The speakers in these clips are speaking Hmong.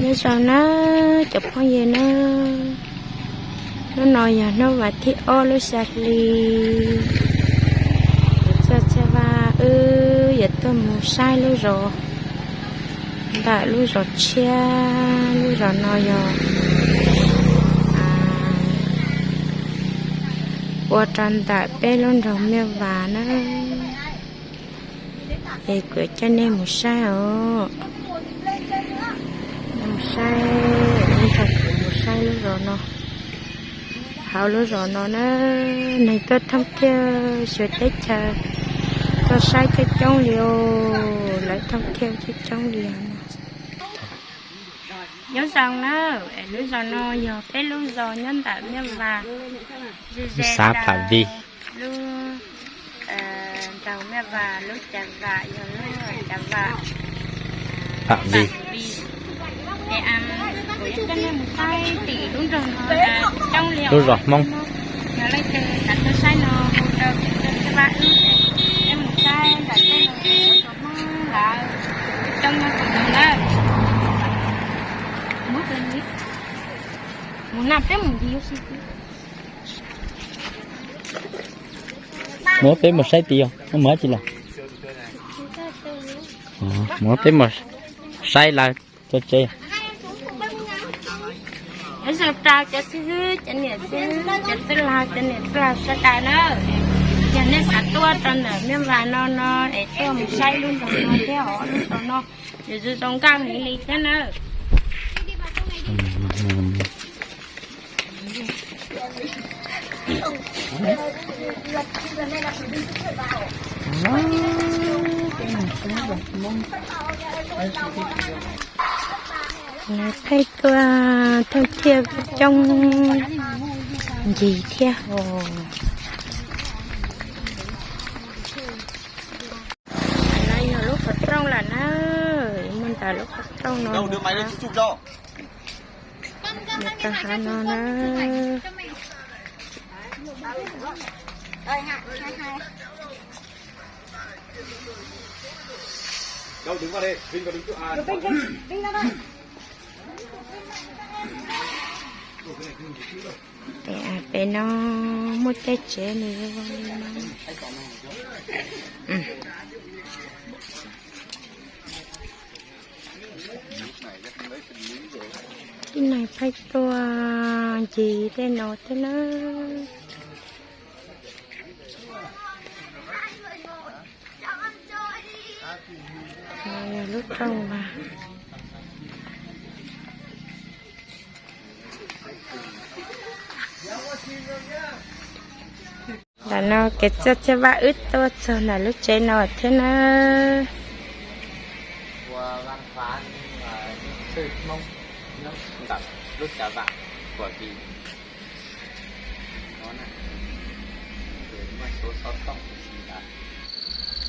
Nyob zoo na cov phooj ywg na, hnub no yog hnub vas thib ob lub xya hli, txog txhia vaj wb yuav tuaj mus saib lub zos, ntawm lub zos tshiab, lub zos no yog ua rau ntawm peb lub nroog Mej Vas na. Es kuv coj nej mus saib os, mus saib, mus saib lub zos no. Hauv lub zos no na, neeg tuaj thoob thiab xyuas teb chaws, tuaj saib coob coob li os, lawv thoob thiab coob coob li os. Nyob zoo na, lub zos no yog peb lub zos nyob ntawm Mej Vas, xav Pham Vij, lub nraug Mej Vas, lub Cas Vam yog lub Cas Vam, Pham Vij. Ces kuv yuav coj nej mus saib tim lub nroog no, coob li lub zos Hmoob. Yog leej twg xav tuaj saib no hu rau kuv, tuaj saib vaj wb, nej mus saib ntawm tej no, lub zos Hmoob lawv coob nyob rau ntawd na. Mus na peb mus nti si. Muab peb mus saib tid os, muab dab tsi los? Muab peb mus saib lawv tso tsev. Nyob zoo rau cov xib hwb, cov niam xib hwb, cov txwj laug, cov niam txwj laug sawv daws na. Yog nej xav tuaj rau ntawm Mej Vas no no es tuaj mus saib lub nroog no thiab os, lub nroog no nws zoo zoo nkauj heev li thiab na. Pheej tuaj thoob thiab coob ncig thiab os. No yog lub qhov rooj lawm na, mus ntawm lub qhov rooj no, mus rau hav no na. Pem no muaj tej tsev nws. Tib neeg pheej tuaj ncig tej no thiab na. Lub rooj mas ntawm no kev txog txhia vaj wb tuaj txog ntawm lub tsev no thiab na.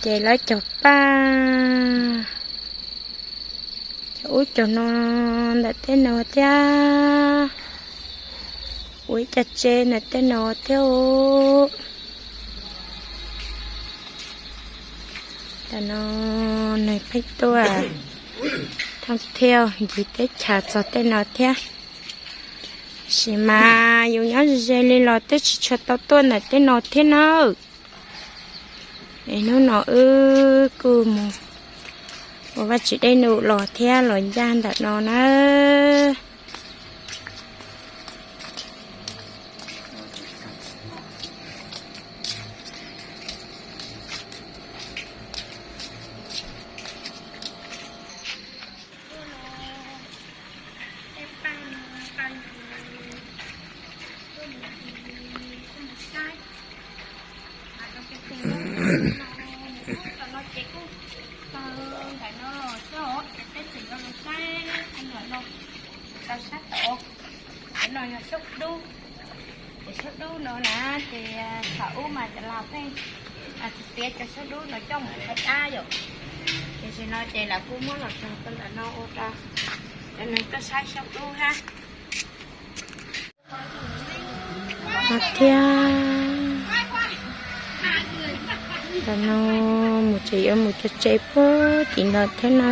Ces lawv cog paj, cog ub cog no ntawm tej no thiab, ua ib co tsev ntawm tej no thiab. Tam no neeg pheej tuaj thoob thiab ncig teb chaws txog tej no thiab. Tab sis mas yus nyob ze ze li los twb tsis tshua tau tuaj ntawm tej no thiab nawb. Es hnub no wb kuj mus ua Vaj Tswv dej num los thiab los ncaj ntawm no na. Ntawm no ces kuj tau ntawm no los xwb os, peb tseem nco los saib ntawm no, tau saib tau. Cov no yog xyoob dub, cov xyoob dub no na, ces thaum ub mas cov laus pheej txiav cov xyoob dub no coj mus thaiv dab yom. Tiam sis no ces lawv kuj muab los tso rau ntawm no ua rau cov neeg tuaj saib xyoob dub hab. Thiab ntawm no mus tsev yuav mus cog tsev puag tim no thiab na.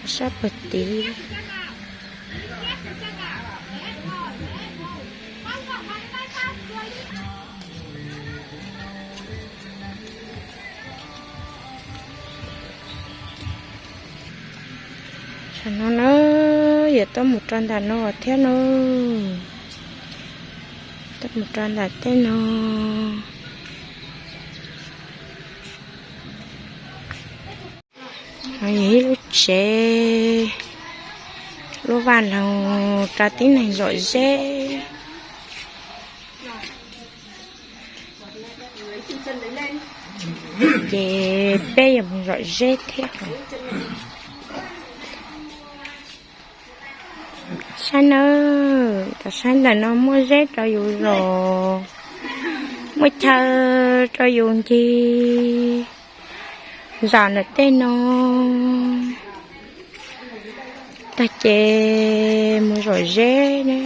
Sab pag tiv. Tam no na, yuav tuaj mus rau ntawm no thiab no. Tuaj mus rau ntawm tej no. Yog ib lub tsev, lub vaj loog rau tib neeg zom zeb. Ces peb yuav mus zom zeb thiab. Saib nawb, tom saib ntawm no muaj zeb rau yus zom, muaj chaw rau yus ncig zom ntawm tej no. Tag ces mus zom zeb ne.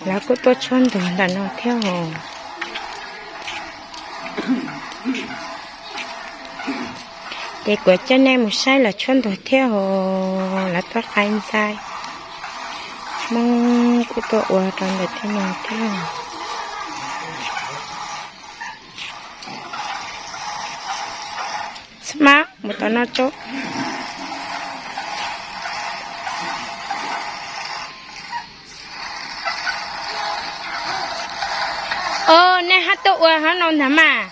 Lawv kuj tuaj tshuab ntug ntawm no thiab hos. Ces kuv coj nej mus saib lawv tshuab ntug thiab hos, lawv tuaj qaib ntxaib. Hmoob kuj tuaj ua rau ntawm tej no thiab. Xab mab mus tom no tso. Os, nej hab tuaj ua hab no ntag mas.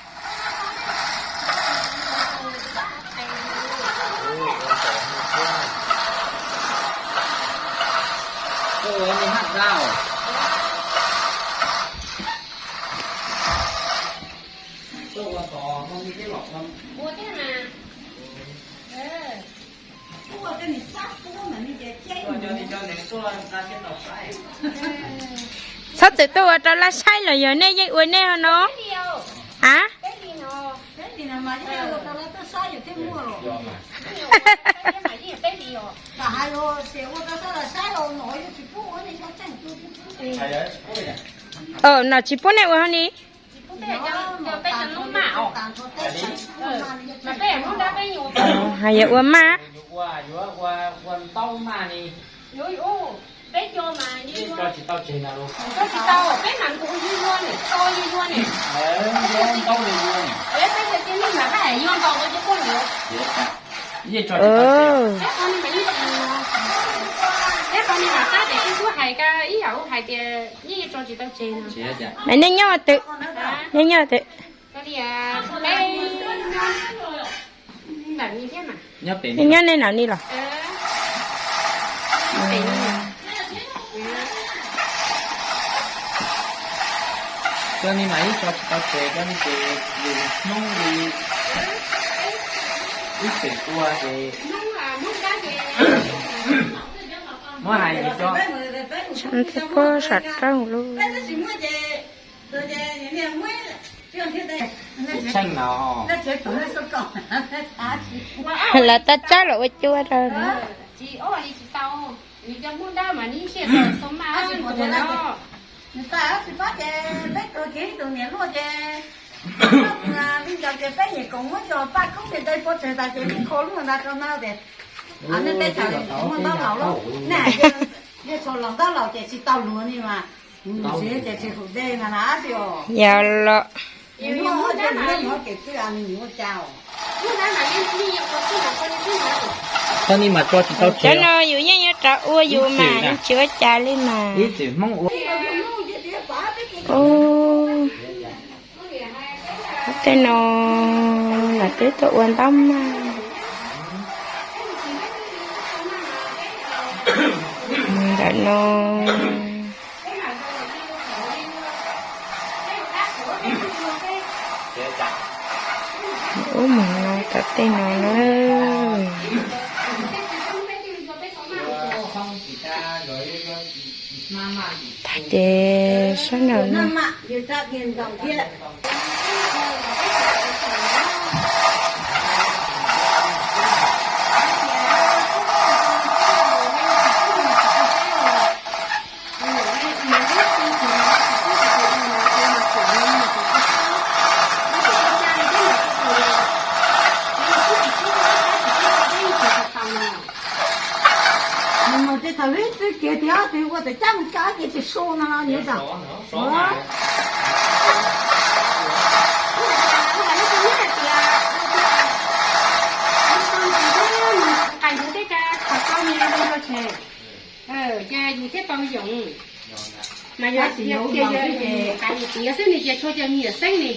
Txhob txwm tuaj ua rau laj saib los yog nej yeej ua nej no? A, nom tsis pub nej ua hov ni. Hais yog ua maj. Mas nej nyob twg? Nej nyob twg? Nej nyob nej nam ni los? Cov ni mas ib tso tsis tau tseg, cov ni ces yus Hmoob li ib txwm tua ces muab hais li cov Tshav thib puag sam raug lub. Tseej no. Lawv tab tsab los ua cua rau. Peb tuag kiag ib tug niam hluas ces, me ntawd ces peb nyuam koom muab cov paj koob ntawd pov tseg tas ces peb kho lub ntawd rau na tias, nej teb chaws muaj ntaub laus lauj, nej hais tias yog txog los ntaub laus ces tsis tau luag ni mas, nws tsis ces tsis hum dej na na tsis os. Yog los. Nws muaj ces nws muaj kev txwj, nws ua cas os. Qhov ni mas tso tsis tau tseg. Cov no yus yeej yuav rov ua yus mas yeej tsis ua cas li mas. Ib txwm Hmoob ua. Tej no lawv twb tuaj ua ntaub maj. Ntawm no. Ub, mus no tom tej no na. Tag ces sab nraum no. Thaum lub xwb kiag tias ua tawm cab mus cab ces tsis su no los yuav tas. Qais ntawd tej ca qhov tau ni los tau tseg, ces yus thiaj tau yoov. Mas yog tias yus piav xwb nws ces tshua ces me nyuam xeeb li.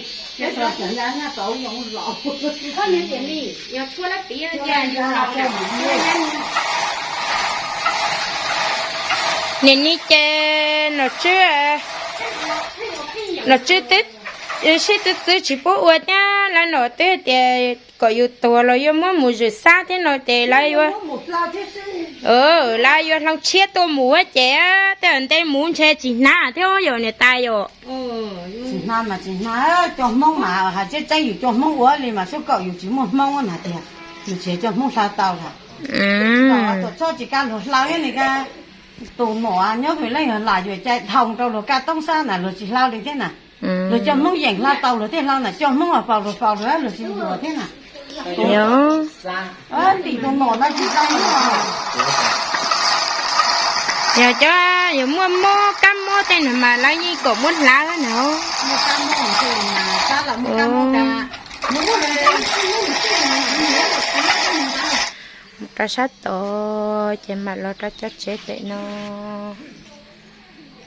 Koj nws tias li yog tshua lab piav ces yus los. Nim no ces nom tswb, nom tswb twb sib txwv txwv tsis pub ua thiab, lawv nom twb tias kom yus tuag los yuav muab mus zwm xab thiab no ces lawv yuav, lawv yuav hloov tshiab tuaj mus ces tej ntej mus ntshe tsis hnav thiab yom niam tais yom. Tsis hnav mas tsis hnav, cov Hmoob mas hais tseeb tseeb yus cov Hmoob ua li mas xub kaum yus tsis muaj Hmoob na tiag, yus tseem cov Hmoob hla tau lawm. Tuam txhoj tsis kav luag hlau thiab nws ka, tus nom nyob hwm leej yog lam yuam cai dhau rau luag kaj toob sab na luag tsis hlau li thiab na. Luag cov Hmoob yeem hla tau luag thiaj hlau na, cov Hmoob uas faus luag faus luag luag tsis yuam thiab na. Tim tus nom no tsis tau. Yog cov yuav muaj mob kab mob tej no mas lawv yeej kom muab hlawv na. Mus rau sab tod ces mam los rau cov tsev pem no.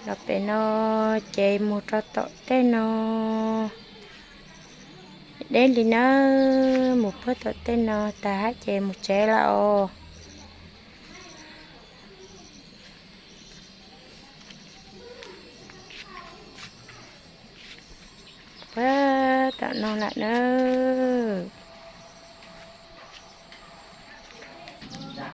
Los pem no ces mus rau tom tej no. Deb li na, mus puag tom tej no tag hab ces mus tsev lawm os. Puag tom no lawm na.